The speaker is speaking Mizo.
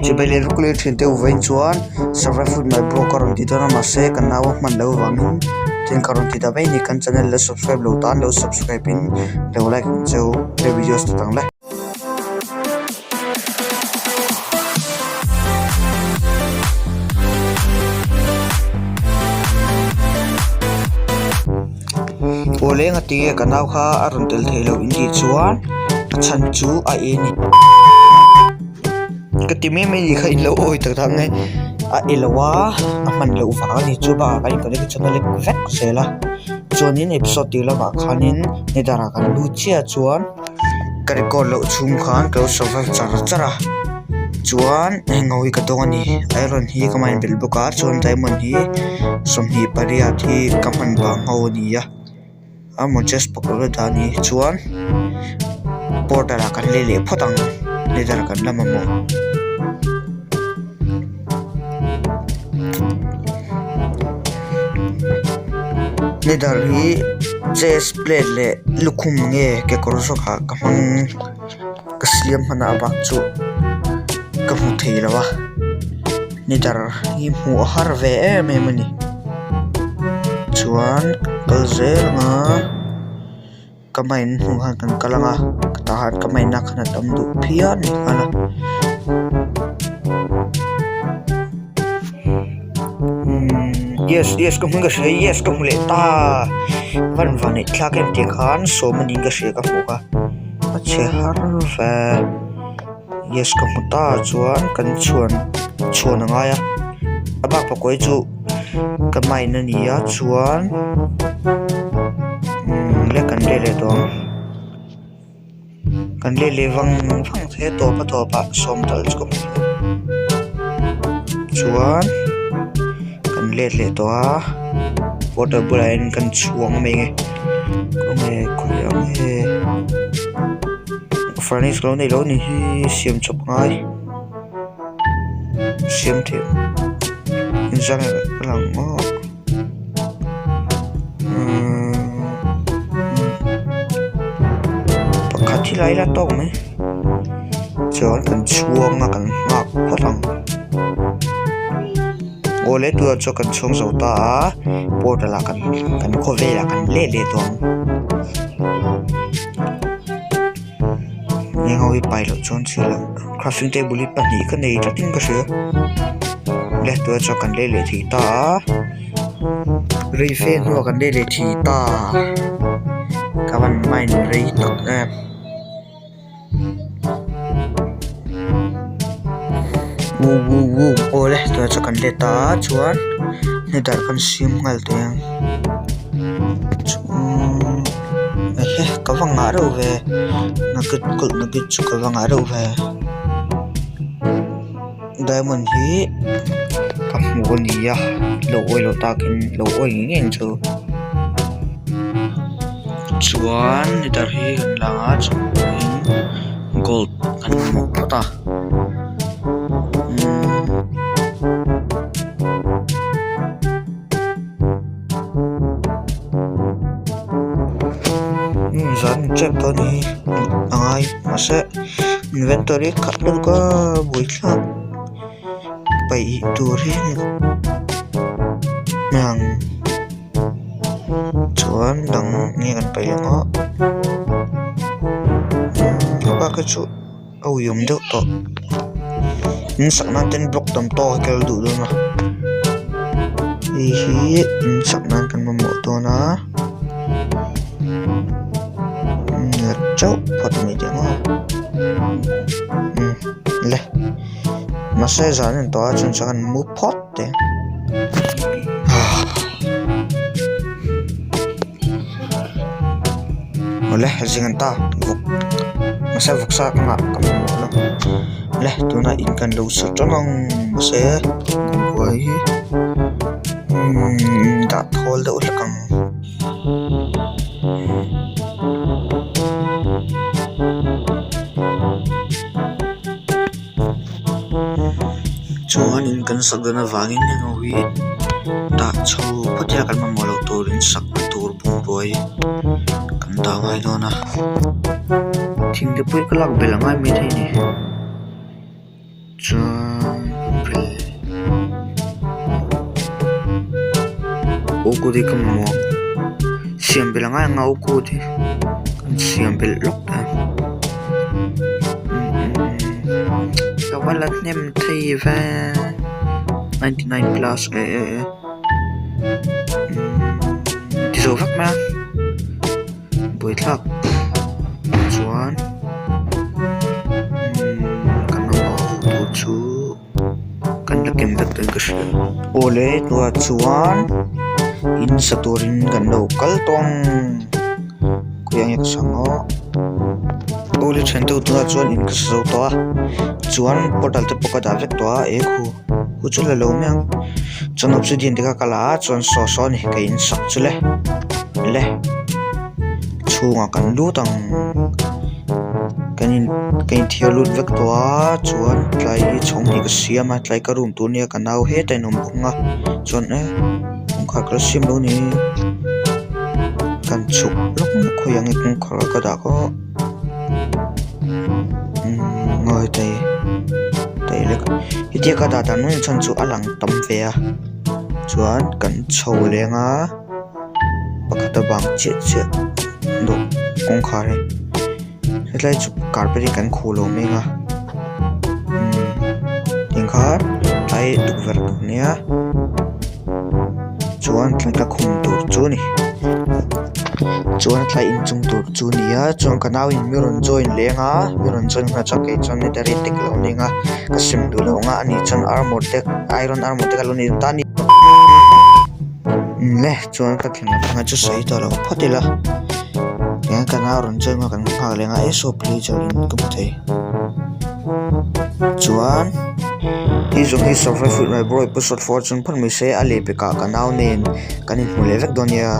Chibai leh vek leh thin te uvain chuan survive with my bro ka rawn ti dawn a mahse ka nau a hman loh avangin tin ka rawn ti ta mai a ni kan channel la subscribe lo tan lo subscribe in lo like ang che u he videos te dang le. Awle ngatinge ka nau kha a rawn tel theih loh in tih chuan a chhan chu a e ni. Ka ti mai mai ni kha in lo awi tak tak nge a e lo a a hman loh vang a ni chu bakah kan inkonect chuan a lek vek zel a chuanin episode tir lamah khanin nidangah kan lut chiah chuan ka record loh chhung khan ka lo survive char char a chuan heng ho hi ka dawng a ni iron hi ka mine belh bawk a chuan diamond hi 28 hi ka hman vang ho a ni a. A maw chest pakhat a dah a ni chuan portal ah kan lei leh phawt ang leather kan la mamawh. Leather hi chest plate leh lukhum nge kekawr zawk ah ka hmang ka siam hman a bak chu ka hmu thei lo a. Leather hi hmuh a har ve em em a ni chuan kal zel ang a ka mine hnu khan kan kal ang a tah khan ka mine na khan a tam duh phian lehnghal a umm yes yes ka hmu in ka hria yes ka hmu leh ta van van thlak em tih khan sawm a niin ka hria ka hmuh kha a chhe har ve. Yes ka hmu ta chuan kan chhuan chhuan a ngai a a bak pakawih chu ka mine a ni a chuan umm le kan let leh tawh ang kan let leh vang vang thei a tawp a tawp ah sawm tal chu ka hmu thei chuan kan let leh tawh a water bulah hian kan chhuang mai nge khawnge khawiah nge. Furnace lo nei lo ni hi siam chawp ngai siam theih inzam a lang maw umm pakhat hi lai la tawk mai chuan kan chhuang a kan nghak phawt ang awle tunah chuan kan chhuang zo ta a portal ah kan kan khawvel ah kan let leh tawh ang. Eng ho hi pai loh chuan chhiar loh crafting table hi pahnih ka nei tlatin ka hria le tunah chuan kan lei leh thei ta a rei fe hnuah kan lei leh thei ta ka van mine rei tak em. Awle tunah chuan kan let ta a chuan hetah kan siam nghal teh ang chuan ehe ka va ngah reuh ve nugget gold nugget chu ka va ngah reuh ve diamond hi ka hmu a ni a lo awih loh takin lo awih ngei ngei ang chu. Chuan heater hi kan lang a chuanin gold kan hmu phawt a umm zan tep tawh a ni hi a ngai mahse inventory khat lutuk a buaithlak paih tur hi ang. Chuan dang nge kan paih ang aw umm a bak hi chu a uiawm deuh tawh in sak nan ten block tam tawk a kel duh dawn a hei hi in sak nan kan mamawh dawn a umm la chauh phawt mai teh ang aw umm le mahse zan a ni tawh a chuan chuan kan mu phawt teh ang. Awle zing an ta vawk mahse vawk sa ka nghah ka mamawh lo le tunah in kan lo sa tang ang mahse buai hi umm dah thawl deuh hlek ang. Chuan in kan sak dawn avangin heng ho hi dah chho phawt ila kan mamawh loh tur in sak na tur bungrua hi kan dah ngai dawn a thing te pawh hi ka lak belh a ngai maithei a ni. Chuan April oak wood hi ka mamawh ang siam belh angai ang a oak wood hi kan siam belh lawk ta ka va la hnem thei ve 99 plus eh eh eh ti zo vek mai a buaithlak chuan kan mamawh ho tur chu kan la kem vek dawn ka hria awle tunah chuan in sa turin kan lo kal tawh ang khawiah nge ka sa ang aw awle thian deuh tunah chuan in ka sa zo tawh a chuan portal te pawh ka dah vek tawh a eh khu khu chu la lo mai ang chuan obsidian te kha ka la a chuan saw saw a ni ka in sak chu le le chhungah kan lut ang kan in ka inthiar lut vek tawh a chuan tlai hi chhawng hnih ka siam a tlai ka room tur nia ka nau hetah in awm bawk ang a chuan e kawngkhar ka la siam lo ni kan chhuk lawk mai khawi ang nge kawngkhar ka dah kha umm ngawi thei thei lek hetia ka dah dan mai chhan chu a lang tam ve a chuan kan chho leng a. Pakhat a bang chiah chiah dawh kawngkhar hi hetlai chu carpet hi kan khuh lo mek a umm tiang khan tlai tukverh tur ania chuan tlai ka khum tur chu a ni chuan tlai inchung tur chu a ni a chuan ka nau in mi rawn join leng a mi rawn join nghal chuan kei chuan netherite te ka lo ning a ka sim duh lo ang a ani chuan armor te iron armor te ka lo nei ta a ni. Le chuan ka thleng ang a chu sawi tawh lo phawt ila tiang ka nau rawn chuan kan nghak leh ang a eh saw pleasure in ka hmu thei chuan hi zawng hi survive with my bro episode 4 chuan phawt mai se a lehpekah ka nau nen kan inhmu leh vek dawn nia.